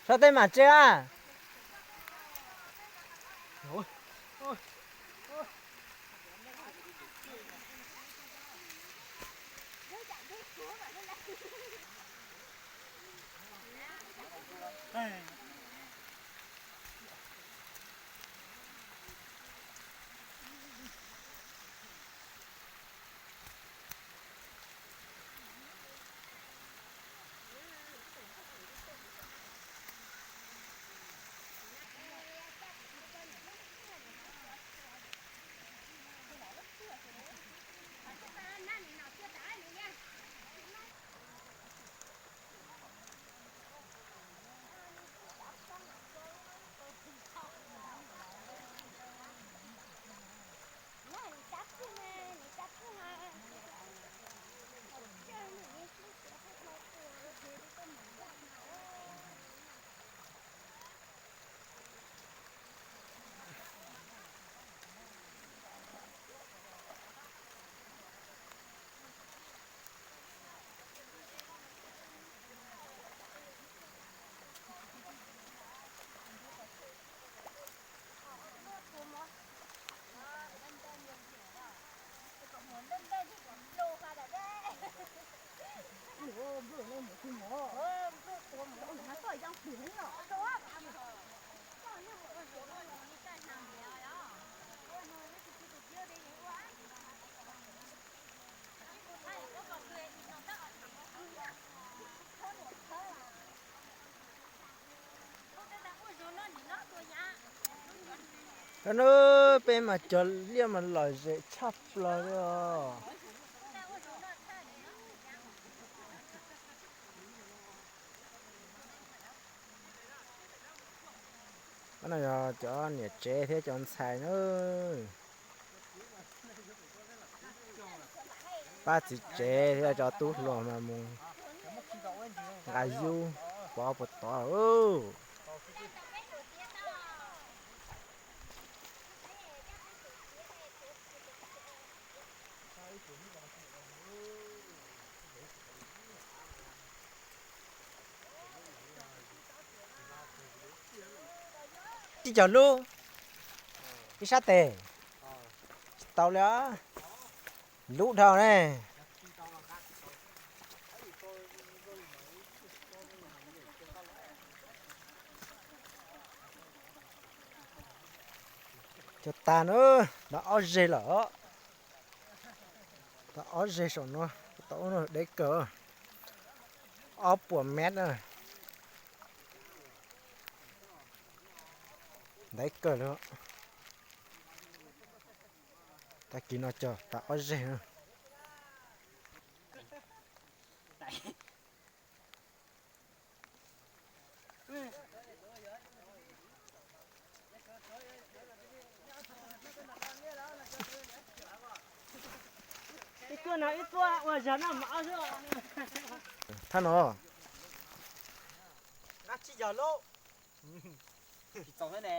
Tso tej mam tse a. Koj nub, peb mas cog liaj mas lom zem tshaj plaws li os. No yog cov niam tsev thiab cov ntxhais na. Pab txiv tsev thiab cov tub hluas mas mus nqa yub pov puas tod. Tsis cog lub, ib sab tes, tsis tau li os. Lub dhau ne. Cog tag na, tau ob zeg lawm. Tau ob zeg saum no, tau ub no deb kawg, ob puas mev na. Deb kawg li. Tag kis no cog tau ob zeg na. Ib tuaj no ib tuaj ua zog noj mov xwb. Thaj no, nqa tsis yog lub. Tsis txaus xwb ne.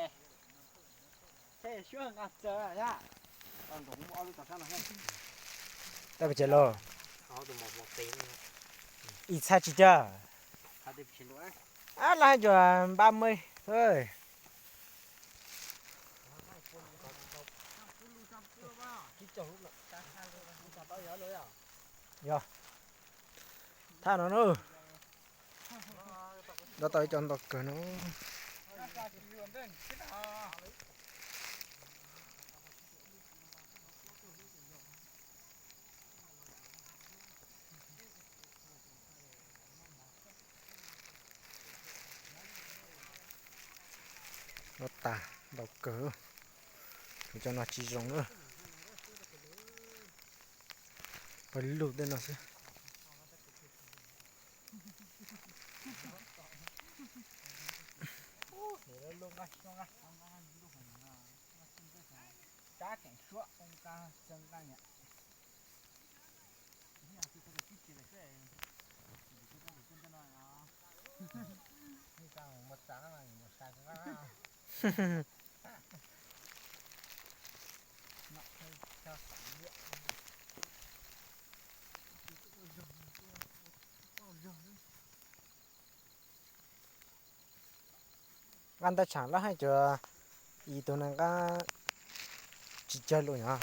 Tej suab nqa txawv a. Tab pes ces los. Ib txhab tsis cag. Ab, laj hais tias ba mươi thôi. Yog. Thaj no na. Nto tau ib co nto kawg no. No tas ntau kawg, cov no tsis zoo na. Pawg lug tej no xwb. Tsab keem suab ua nqa xyaw nqa niam. Mus txav mus sai. Nqab ntaj tshav loj heev, cuag ib tug neeg nqab tsis cawg lus no.